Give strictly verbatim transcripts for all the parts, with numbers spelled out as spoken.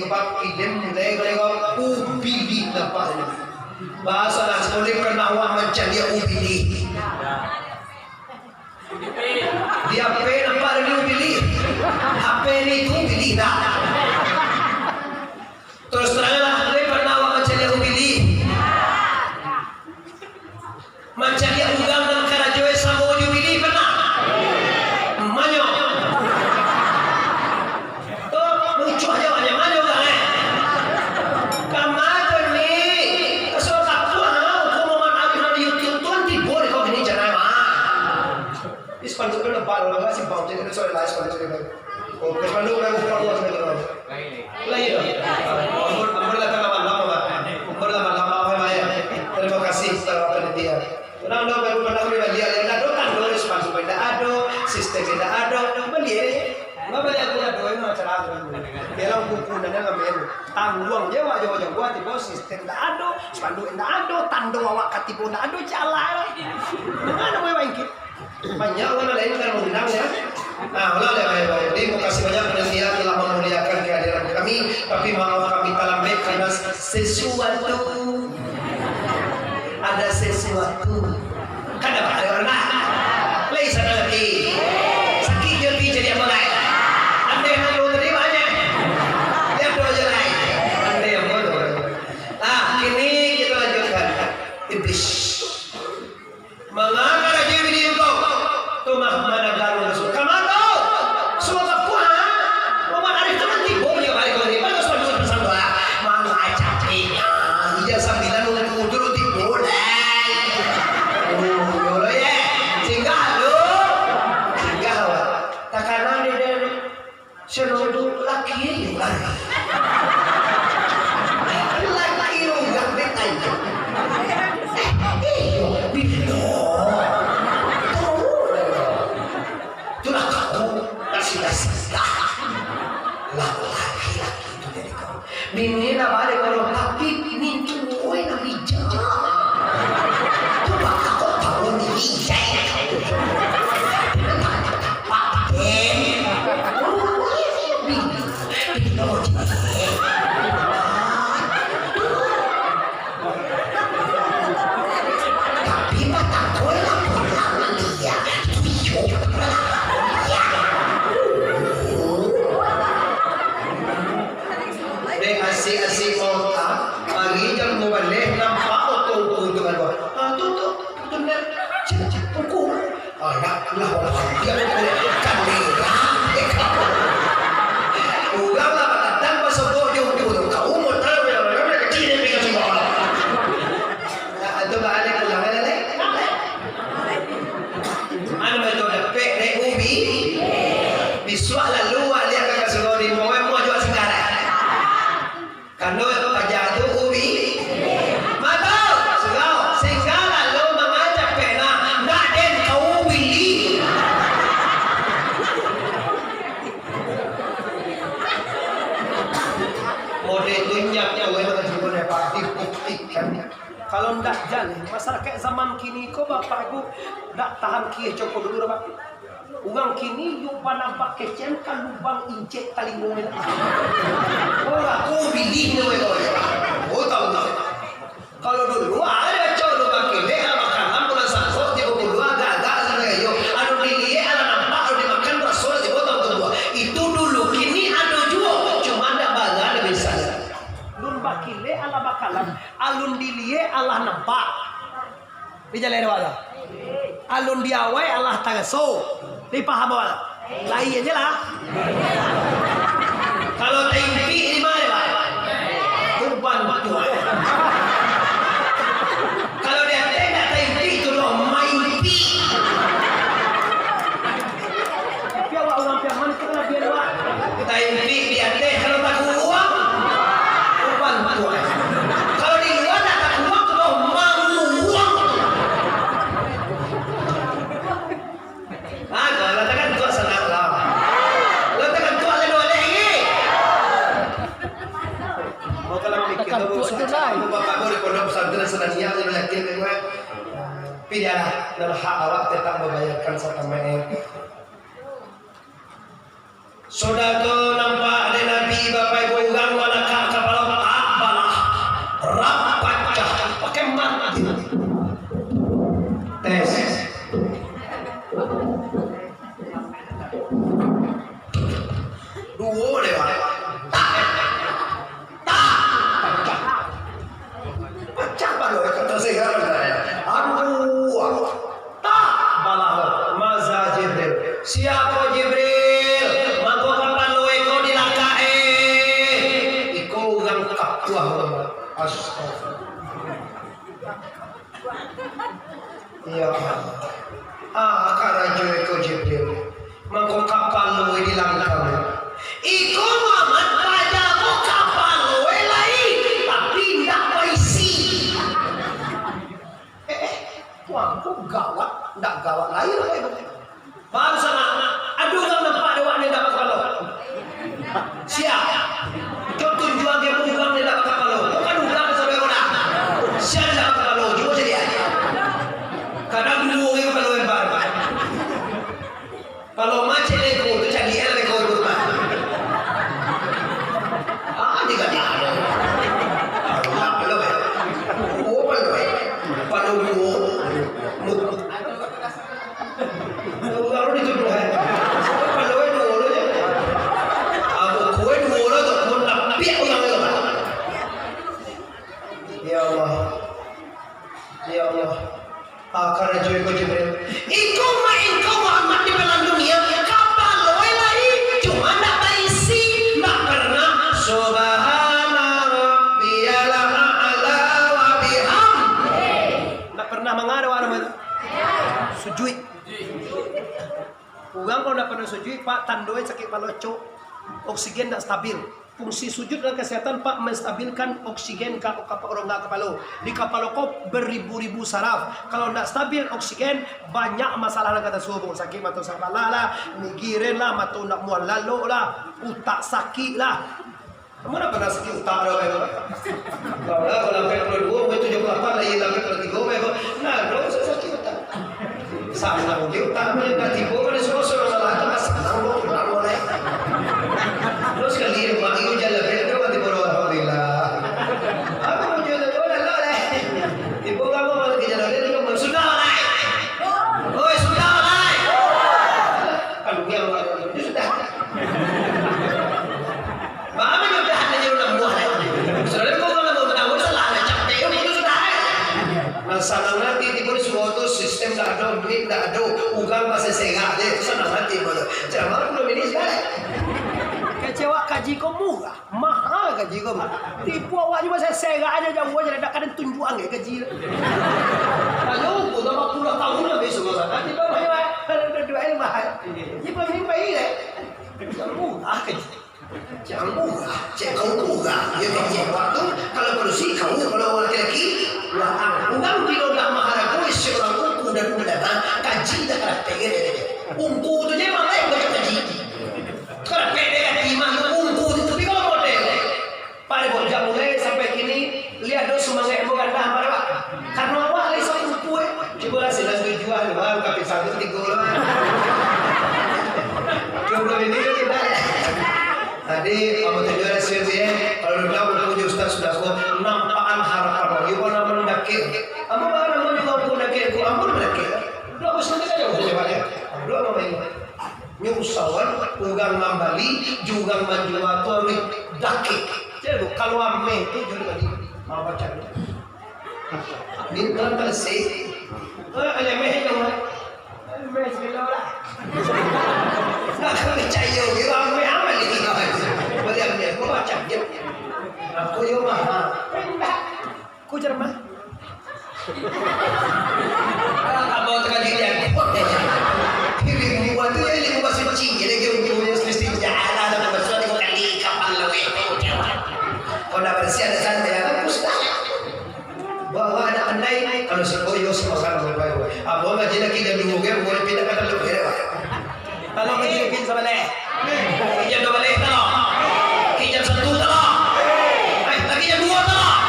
Bab kidem mulai dari ubili nampak tadi. Bahaso lah, oleh karena awak mancaliak ubili. Di H P nampak tadi ubili. H P ni tu ubili dah. Terus teranglah, oleh karena awak mancaliak ubili. Mancaliak urang nan karajo e samo jo bini, pernah? Manyo. Tu, lucu ajo, manyo, manyo urang, eh. Kama tu ni, kaso kapuah, ha, hukum Muhammad Arif di YouTube tu, kan tibo di kau gini, jangan, ha. Di spanduk tu lebar, orang simpang, jadi, sorry lah, spanduk tu lebar. Oh, spanduk udah buka luas, gitu. Lah, iya. Ampun, ampun lah, tangah malam, Pak. Ampun lah, malam, maaf, ya, Pak, ya. Terima kasih kepada panitia. Urang dah baru pernah bali, indak ado tando, spanduk indak ado, sistem indak ado, bali, eh. Nggak bali aku ado, ini acara aku. Dia lah buku, ndak ada ngamen. Tangguang je, wajah-wajah gua, tiba sistem indak ado, spanduk indak ado, tando awak katibo indak ado, jalan. Mana mau bangkit? Banyak urang lain kan mengundang, ya. Nah, ulang, ya, baik-baik. Jadi, makasih banyak panitia telah memuliakan kehadiran kami. Tapi maaf kami talambek karena sesuatu. Ada sesuatu. Kan dapat ada orang nak? Lai sana lagi. Sakit jo ti jadi apa lai? Andai nak lo tadi banyak. Lihat tu aja lai. Andai apa tu? Ah, kini kita lanjutkan. Iblis. Manga karajo bini ko? Tu mah managaro Rasul. Kama tu? Suah kapuah, ha? Muhammad Arif tu kan tibo dia balik ko ni. Mana suah duo pasang tu, ha? Manga capek, ha? Ija sambilan nunggu tu, lu tibo, dai. Oh, yo lo, ye. Singgah lu. Singgah, wak. Takana dia, dia, dia. Senodo laki e yo lari. Laki urang be tanyo. Eh, iyo, bilo? Tahu lah. Itulah kau, tak sudah-sudah. Lah, laki-laki itu jadi kau. Bini lah balik kalau tapi mintu gue nak bijak. Tu bakal kau tahu ni bijak. Pak Den. Oh, iya, iya, bini. Bini kau jadi. Tapi patang kau lah pulang dia. Itu iyo. Dek asik-asik mota, pagi jam duo baleh nampak oto uku tu kan, ah, tu, tu, tu, tu, tu, uku. Anak lah, orang dia tu, kamera, eh, kau. Urang lah badatang basobok jo uku tu, kau mota, kecil dia pegang semua. Nah, tu balik pulang, kan, Lek? Anu batua dapek dek ubi. Bisuak lalu awak liak ka surau di rumah, muah jual singkarak. Kano paja tu ubi. Mato, surau, singkarak lalu mangajak pena, ndak den ka ubi. Model tu nyak, nyak, weh, mana cukup dapat dibuktikan. Kalau ndak jaleh, masarakaik zaman kini ko, Bapak Ibu, ndak tahan kieh coko dulu dah, Pak. Urang kini yo panampak kecen ka lubang incek talingo ni. Urang ko bilih ni, weh, weh. Oh, tahu, tahu. Kalau dulu, ado cau lubang kilek, alah bakalam, bulan sangko, tigo puluah, agak-agak, sabagai yo. Anu diliek, alah nampak, anu dimakan, raso, tigo taun tumbuah. Itu dulu, kini ado juo, cuma ndak bara, ndak bisa. Alun bakilek, alah bakalam. Alun diliek, alah nampak. Dijaleh dek awak tu. Alun diawai, alah taraso. Dipaham awak tu? Lai aja lah. Kalau taimpik di mana, Pak? Tuban, Pak, Tuhan. Kalau di ateh ndak taimpik, tu lo maimpik. Tapi awak urang Piaman tu kalabiahan awak. Taimpik di ateh kalau takuruang, uban kuat. Kalau di lua ndak takuruang, tu baru manguruang. Ah, kalau takantuak sanang lah. Kalau takantuak lalu alih lagi. Mau kalau mikir tu, Takantuak tu, Lai. Bapak-bapak di pondok pesantren Sanadiyah, saya yakin, kan? Tapi janganlah, dalam hak awak tetap membayarkan satamaik. Sudah tu nampak dek Nabi, Bapak Ibu, urang mana Ya Allah. Ah, karajo iko Jibril. Mangko kapalo di langkang. Iko Muhammad paja ko kapalo lai, tapi indak baisi. Eh, eh, wah, ko gawat, indak gawat lai lah, eh. Paham sama? Ado urang nampak dek awak nan indak bakapalo? Sia? Contoh juo agiah urang nan indak bakapalo. Bukan urang sampai ko dah. Sia nan indak bakapalo? Cubo caliak. Kadang duo urang kapalo hebat. Kalau macet leko tu caliak leko tu mah. Ah, dia kata. Allah, Allah. Oh, palo, eh. Palo duo. Urang tu dituduh, eh. Palo duo lo je. Apo kue duo lo tu, mun tapiak urang tu. Ya Allah. Ya Allah. Ah, karajo iko Jibril. Iko mah engkau Muhammad di dalam dunia, kapalo lai, cuma ndak baisi, ndak pernah. Subhana rabbiyal a'la wa bihamdih. Ndak pernah mangaro nama tu. Sujuik. Urang kalau ndak pernah sujuik, Pak, tandonyo sakik palo, cok. Oksigen ndak stabil. Fungsi sujud dalam kesehatan, Pak, menstabilkan oksigen ka, ka rongga kapalo. Di kapalo ko beribu-ribu saraf. Kalau ndak stabil oksigen, banyak masalah lah kata suruh, sakik mato sabalah lah, migiren lah, mato ndak muah lalok lah, utak sakik lah. Kamu dah pernah sakik utak dah, kan? Kalau dah, kalau sampai pukul dua, mungkin tujuh puluh lapan lagi, sampai pukul tiga, kan? Nah, dah usah sakik utak. Sanang je utak, nak tibo, kan, semua suruh salah, tu, sanang, bro, utak, bro, eh. Terus sekali, Mak, itu jalan, dia, dia mati, bro, alhamdulillah. Apa mau jual, oh, dah, dah, dah. Tibo, kamu, malah ke jalan, dia, dia, sudah, lah. Oi, sudah, lah. Kalau dia, dia sudah. Baa manyabuik hanyo nan buah, eh. Saudara, kok kalau mau tahu, salah, lah, capek, yo, itu sudah, eh. Nah, sanang hati, tibo di suruah tu, sistem ndak ado, duit ndak ado, urang masih serak je, itu sanang hati, baru. Ceramah puluh minit sudah, eh. Kecewa, kaji ko murah, mahal kaji ko, mah. Tipu awak ni masih serak aja, jauah aja, dak kadang tunjuang, eh, kaji. Ayo, udah empat puluh tahun lah besok, mah. Nanti baru, ayo, eh. Dua, dua, eh, mahal. Ini pun ini baik, eh. Murah kaji. Jan murah, cek kau murah. Yo, kecewa tu, kalau padusi kau, kalau urang laki-laki, wah, urang bilo ndak maharago, seorang ungku dan ulama, kaji dah karapek, kan, kan, kan. Ungku tu je maleh baca kaji. Karapek dek kaji mah, ungku tu, tapi kalau model. Pada bojang mulai sampai kini, Liek do sumangaik ambo randah, Pak. Karano awak lai sakumpua, eh. Cubolah silas tujuah, Bang, ka pisang tu tigo lah, Bang. Cubo ini kan tidak. Tadi, ambo tujuah lah, Sis, eh. Kalau udah, udah puji Ustaz, sudah ko, nampakan harapan. Iyo, mana mandakek. Ambo mana mau juga aku dakek, aku ambo mandakek. Udah, aku santai saja, aku jawab, ya. Udah, ambo main. Nyo usahoan, urang mambali, jo urang manjua tu amuah dakek. Jadi tu, kalau ameh tu, jadi tadi, mau baca tu. Ni urang talesik. Eh, ameh je, Wan. Ameh segalo lah. Nak kena picayo, urang ameh amal ni. Boleh ameh, mau baca je. Aku yo mah. Pindah. Ku ceramah. Abang tadi lihat. Ilmu buat tu, ilmu bahasa Cina, dia ilmu yang semestinya ada, ada bahasa tiga kali kapal leweh. Kau nak bersih, ada sana, ya, kan? Ustaz. Bawa anak pandai, kalau sekolah, yo, sama-sama, baik, baik. Abang ngaji lagi jam dua, kan? Boleh pindah ke dalam, ya, Pak? Tolong ngaji lagi sabaleh. Jam dua baleh, tolong. Jam satu, tolong. Eh, lagi jam dua, tolong.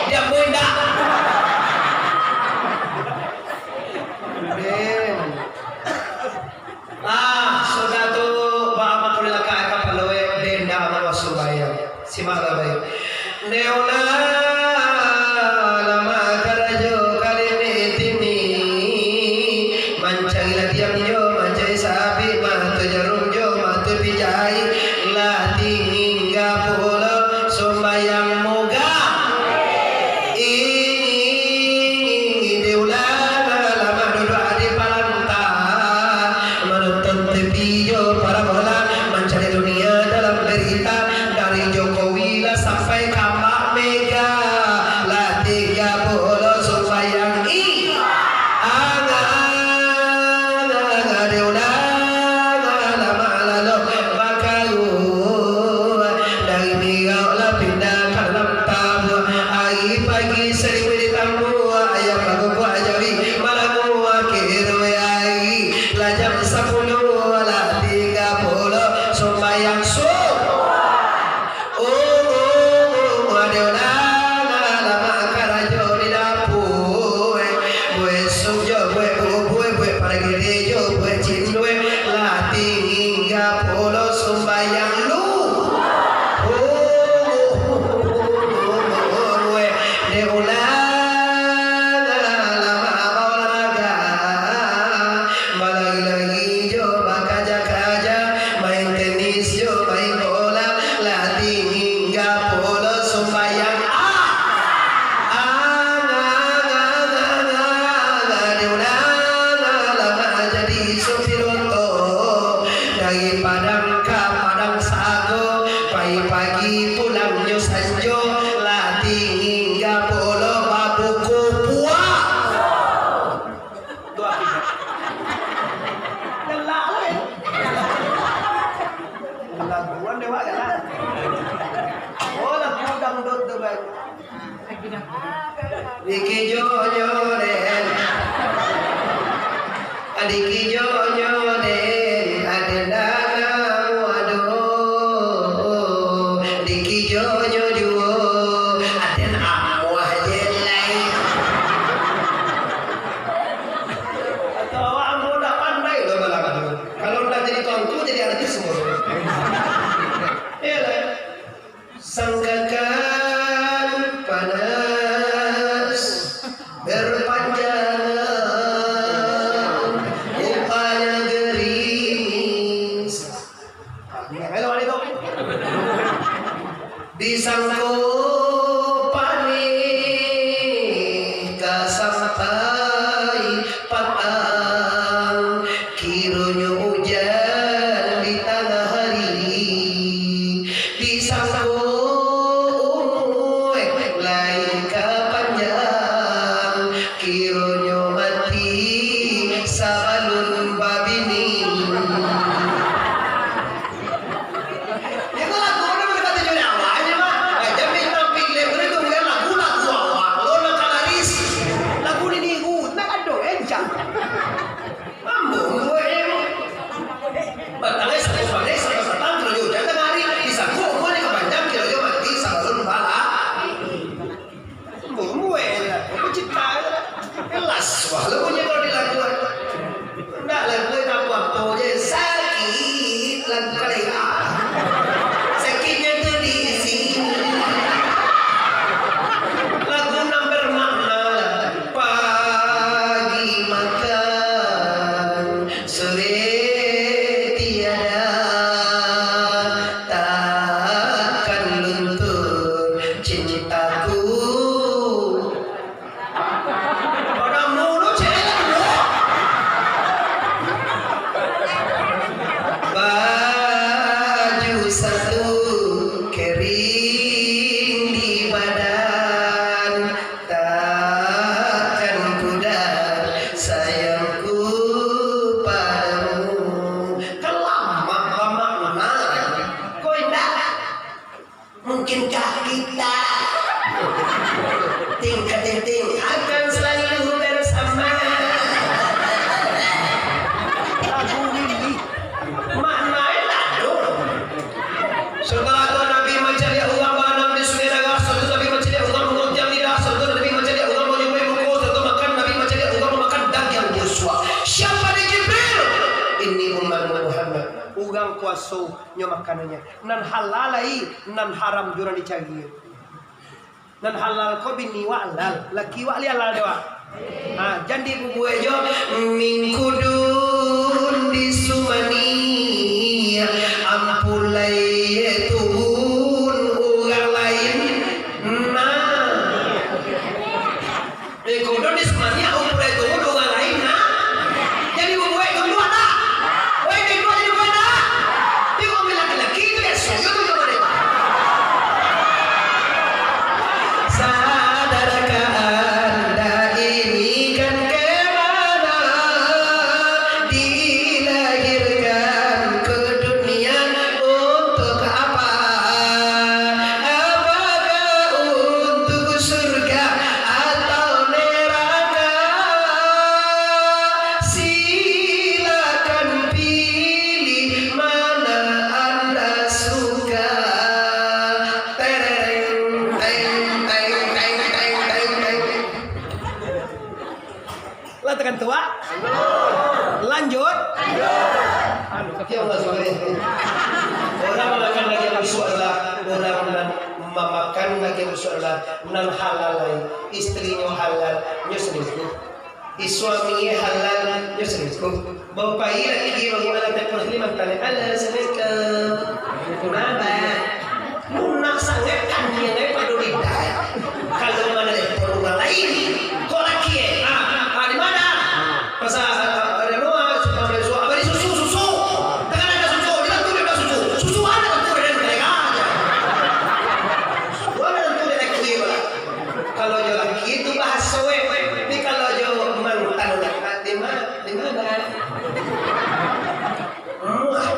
Diam, boy, ndak. Ah, sudah tu, baamak kulilakan kapalo, eh, denda amat wasubayang. Simaklah baik. Nyo lah, lamo karajo kali ni tini. Mancari latiang jo, mancari sabik, mato jarum jo, mato pijai. Nyo den. Adik ijonyo den, aden ndak namuah doh. Adik ijonyo juo, aden amuah je lai. Atau awak ambo ndak pandai doh balagu. Kalau ndak jadi tuanku, jadi artis semua. Iyolah. Sangkakan panas berpanjangan, rupanya gerimis. Nah, kalau ada tu. Disangko paneh ka sampai patang, kironyo ujan di tangah hari. Disangko umua lai ka panjang, kironyo mati sabalun babini. Itu lagu mana boleh kata juri awaknyo, Mak? Raja Bintang Pilih boleh tu, bukan lagu-lagu awak lo nan ka laris. Lagu niniak, nak ado encang. Mampu buek emo. Batang es, aku panas, aku satang, kiro yo ujan tangah hari, disangko umua ni ka panjang, kiro yo mati sabalun bala. Mampu buek lah, aku cipta lah. Kelas, wah, lo bunyi kalau dilakukan. Ndak lagu itu apo-apo je, sakit, lagu kalera. Sakitnya tu di sini. Lagu nan bermakna lah. Pagi makan, sore tiada, takkan luntur cintaku. Padamu tu cewek tu. Baju satu kering di badan. Takkan pudar sayangku padamu. Kan lamak-lamak benar. Kok indak? Mungkinkah kita ting ka ting ting akan selalu bersama? Lagu ini. Maknanya tak ada. Surga tu Nabi mancaliak urang baranang di Sungai Darah, surga Nabi mancaliak urang mangutiang lidah, surga Nabi mancaliak urang manyumbai muko, surga makan Nabi mancaliak urang mamakan dagiang Yosua. Siapa ni Jibril? Ini umatmu Muhammad. Urang kuaso nyo makanannyo. Nan halal lai, nan haram jo nan dicari. Nan halal ko bini wak halal, laki wak lai halal dek wak. Ha, jan dibubuek jo, mingkudun di sumani, ampun lai tuhun urang lain. Nah. Mingkudun di sumani, ampun lai tuhun urang lain. Nah. Jan dibubuek tunduak dak? Weh, tunduak jadi bubuek dak? Tapi kalau laki-laki tu biaso jo tu, coba deh. Sadarkah anda ini kan kemana dilahirkan ke dunia, untuk apa? Apakah untuk surga atau neraka? Silakan pilih mana anda suka. Tereng, teng, teng, teng, teng, teng, teng. Lah tekan tu, Wak. Lanjut. Anu, tapi Allah suka deh. Orang makan daging busuk adalah orang nan mamakan daging busuk adalah nan halal lai. Istrinyo halal, nyo selingkuh. Suaminyo halal, nyo selingkuh. Bapai laki bagaimana telepon Kalimantan? Halo, assalamualaikum. Kenapa? Lunak sangaik kan dia naik pado lidah. Kalau mana telepon urang lain, kok laki eh? Ah, ah, di mana? Pasal, ah, ah, ada doa, suka beli susu. Abah di susu, susu. Tangan ada susu, di tantu dia susu. Susu ada tantu dia, mereka aja. Susu ada tantu dia laki, Pak. Kalau jo laki itu bahaso, eh. Tapi kalau jo mantan, di ma-, di mana? Muah.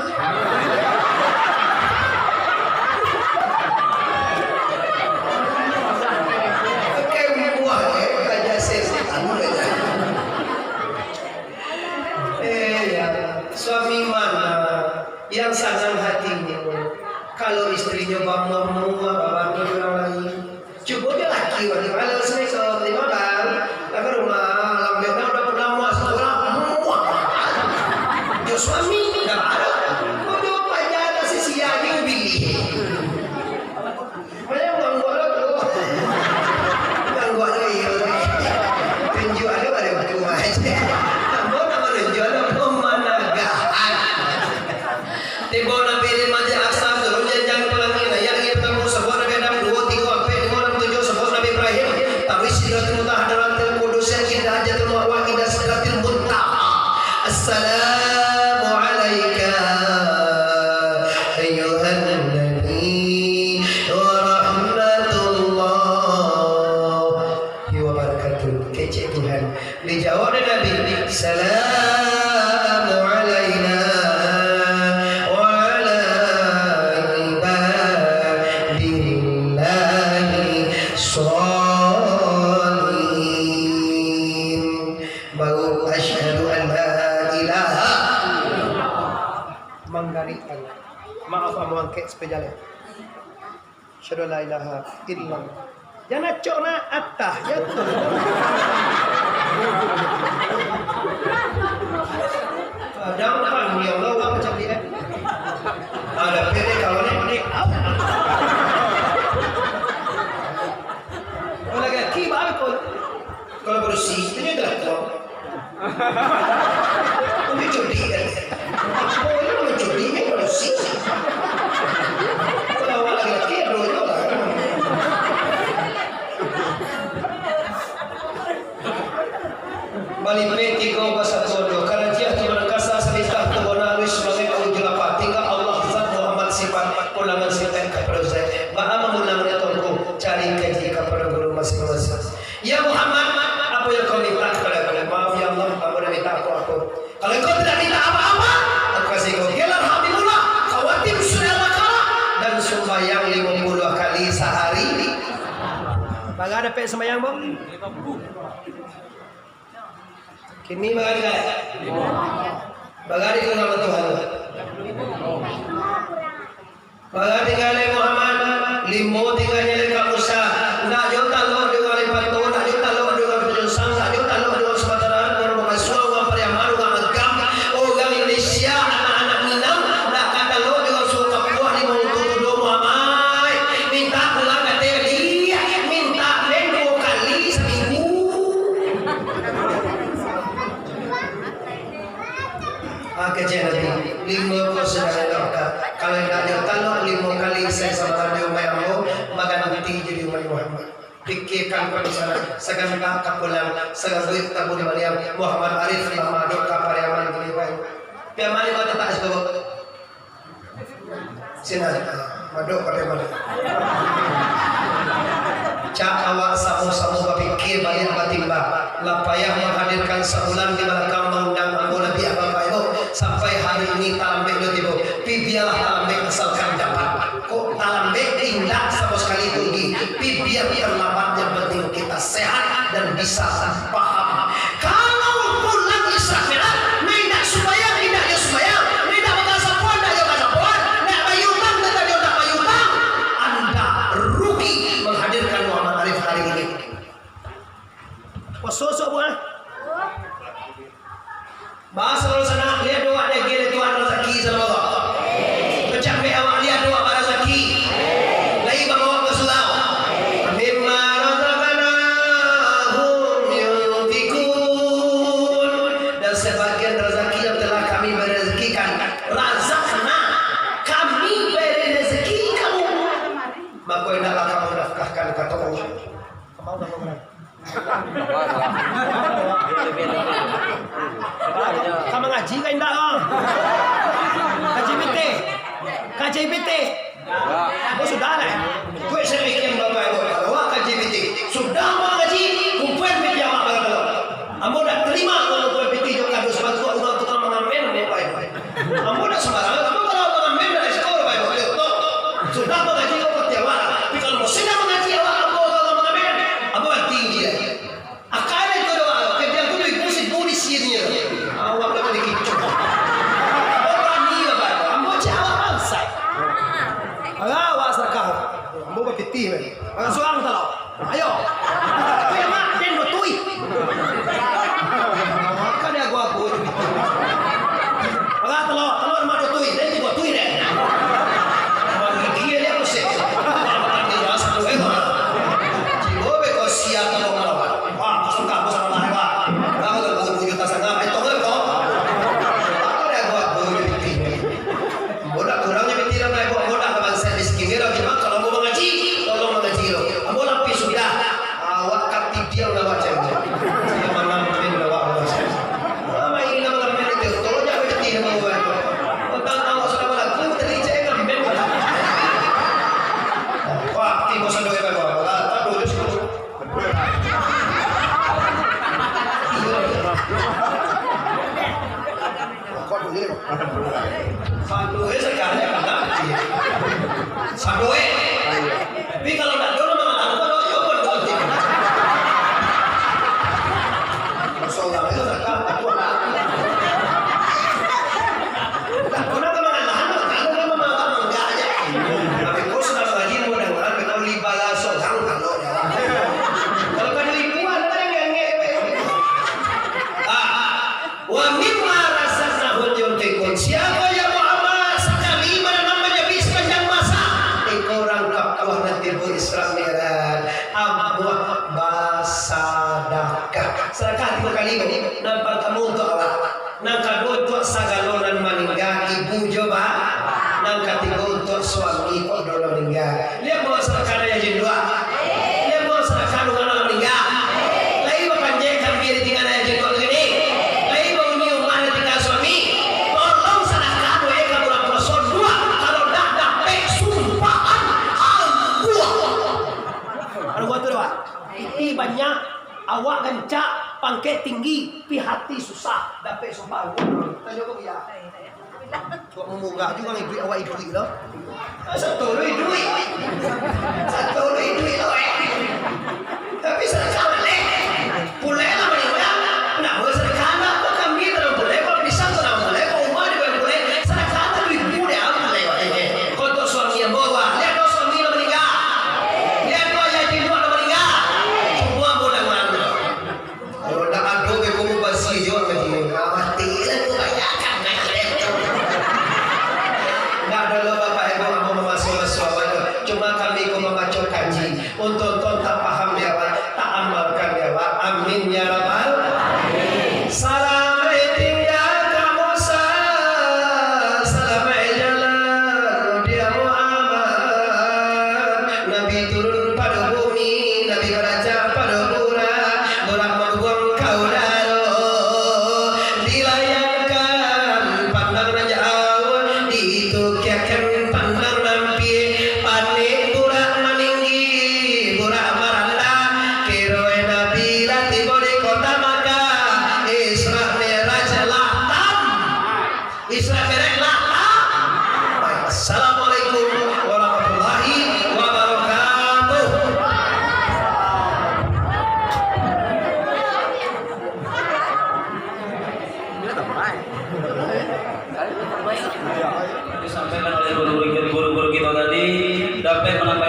Pakai muah, eh, Raja Sanang hatinyo, kalau istrinyo bamuah-muah, babantu urang lain. Cubo jo laki wak, kalau assalamualaikum, limo bang, lah ka rumah, lambek dah, udah pulang, muah, sakolah, muah. Jo suami, dah ada. Bodoh paja, dah sia-sia aja, bilih. Banyak nganggok lo tu. Nganggok lo, iyo. Tunjuak lo ado buku aja. Ambo nak manunjuak lo pemanagahan. Tibo Nabi di Masjid Aqsa, turun janjang pelangi, naiak langik patamo, sabuik Nabi Adam, duo, tigo, ampek, limo, anam, tujuh, sabuik Nabi Ibrahim, taruih Sidratul Muntaha, Hadratil Qudus, Indah Jannatul Ma'wa, Indah Sidratil Muntaha. Assalamu alaika ayyuhan nabi wa rahmatullahi wa barakatuh. Kecek Tuhan. Dijawab dek Nabi, "Salamu alaina wa ala ibadillahi sholihin." Baru, "Asyhadu an la ilaha." Manggarikkan. Maaf, ambo angkek supaya jaleh. Asyhadu an la ilaha illallah. Jan acok nak atah, ya tu. Kadang panggil Allah, urang macam ni, eh. Ada pede kawan ni, ni, au. Kalau laki-laki, baru kau. Kalau bersih, ini adalah kau. Ini judi kan? Oh, ini bukan judi, ini korupsi. Kalau awak laki-laki, ya, dua-dua lah. Balipek tigo basatu ando, karajiah tu manangkasa, salintah tu warna aluih, sumangai awu julapa, tingga Allah zat Muhammad sifat, ulangan sifat kapado zat. Baa mamulangnyo tu, Tuangku? Cari kaji kapado guru masing-masing. Ya Muhammad, apa yang kau minta kepadaku? Maaf ya Allah, ambo indak minta apa-apa. Kalau engkau tidak minta apa-apa, aku kasih kau gelar Habibullah, khawatim Surah Al-Baqarah, dan sumbayang lima puluh kali sahari. Bara dapek sumbayang, Bang? Kini bara tingga? Bara tingga Tuhan? Bara tingga lai Muhammad, limo tingganyo lai ka Musa. Ndak jo talok di urang Lipanto, ndak jo talok di urang Tanjung Sang, ndak jo talok di urang Sumatera, urang Bangkalan, urang Pariaman, urang Agam, urang Indonesia, anak-anak Minang, ndak ka talok di urang Suku Kapuah, Limau Tutudo, Muhammad. Minta pulang ka Teli, minta len duo kali saminggu. Ah, kecek Nabi, limo ko sadang doakan. Kalau indak jo talok limo kali, saya samalam di rumah ambo, maganti jadi rumah Muhammad. Pikirkan kau di sana, sagan ka pulang, sagan duit tabung di Mariam, Muhammad Arif lah madok ka Pariaman gini, Pak. Piaman lima tetak es kau. Sinan, madok ka Pariaman. Cak awak samo-samo bapikia baliak batimbang. Lah payah manghadirkan sabulan di balakang maundang ambo labiah, Bapak Ibu. Sampai hari ini talambek lo tibo. Pi bialah talambek asalkan dapat. Kok talambek indak samo sakali tu, Gi. Pi bia talambek, yang penting kita sehat dan bisa paham. Kalau pulang Isra Mi'raj, nan indak sumbayang, indak jo sumbayang, nan indak bakasapoan, indak jo kasapoan, indak bayia utang, indak jo indak bayia utang, Anda rugi menghadirkan Muhammad Arif hari ini. Puaso isuak, Bu, ah? Bahasa Indonesia nak lihat doa dia, gila Tuhan rezeki sama Allah. Pecah meh awak lihat doa rezeki. Lai bang awak ke surau. Mimma razaqnahum yunfiqun. Dan sebagian rezeki yang telah Kami merezekikan. Razaqna, Kami beri rezeki kamu. Maka hendaklah kamu nafkahkan, kata Allah. Ka mangaji ka indak, ah? Kaji pitih. Kaji pitih. Oh, sudah lah. Kuik samikian Bapak Ibu. Kalau awak kaji pitih, sudah mangaji, kumpuan pitih awak kalau. Ambo dak terima kalau kumpuan pitih jo kardus bantuak urang tukang mangamen, Bapak Ibu. Ambo dak sembarangan, ambo kalau mangamen dak resiko, Bapak Ibu. Sudah mangaji kau pati awak. Tapi kalau sudah mangaji awak, ambo kalau mangamen, ambo ganti je. Akan itu doa, kerja tu duit musik budi sini. Awak dah boleh kicau. Ambo berani, Bapak Ibu. Ambo cak awak Kok dulu? Satu eh, sekali kena. Satu eh. Tapi kalau tak ada nama anak, kalau yo pun berarti. Saudara itu tak tahu. Nah, kenapa mengalah? Kalau mengalah, enggak aja. Tapi kau sudah lagi mau dengar, kalau libala seorang, kalau jawab. Kalau kan ribuan, kan yang ngek. Ah, wa mimma razaqnahum yunfiqun. Siapa yang Muhammad sakali mananam manjadi sapanjang masa, iko urang kapuah nanti bu Isra Mi'raj. Amuah basadakah. Sadakah tigo kali, Bu. Nan partamo untuak awak. Nan kaduo untuak sagalo nan maningga, ibu jo ba-, nan katigo untuak suami kok ado nan maningga. Liek bawa sadakah ayah jendua. Liek bawa sadakah urang nan maningga. Lai bapanjek kambia ditinggan ayah jendua tu kini. Lai baunyi umah ditinggan suami. Tolong sadakah doe ka bulan puaso dua, kalau ndak dapek sumpahan Allah. Ado buah tu, Pak. Pitih banyak, awak rancak, pangkek tinggi, pi hati susah, dapek sumpah. Tanyo ka Buya. Cubo mamurah juo iduik awak iduik lo. Satolo iduik. Satolo iduik lo, eh. Tapi sadakah maleh. Pulek lah maningga. Ndak buliah sadakah, ndak. Kok kambia dalam pulek, kok pisang dalam pulek, kok umah di dalam pulek. Sadakah tu ibu dek ambo, eh. Kok untuak suami ambo, wah. Liek tu suami lah maningga. Liek tu ayah jendua lah maningga. Cubo ambo danga tu. Kalau ndak ado, beko mubazia jo ngaji. Ah, mati lah tu, bayangkan ngaji tu. Ndak ado lo, Bapak Ibu, ambo mamaso-maso awak tu. Cuma kami ko mambaco kaji. Untuak, untuak tapaham di awak, taamalkan di awak. Amin ya rabbal alamin. Salamaik tingga ka Musa, salamaik jalan dia Muhammad. Nabi turun pado bumi, Nabi barajak pado burak, burak mambuang ka udaro. Dilayangkan pandang nan jauah, ditukiakan pandang nan piak, panek burak maninggi, burak marandah. Kironyo Nabi lah tibo di kota Makkah, Isra Mi'raj lah tam. Isra Mi'raj lah. Baik. Assalamualaikum warahmatullahi wabarakatuh. Disampaikan oleh guru-guru, guru-guru kita tadi, dapat menambah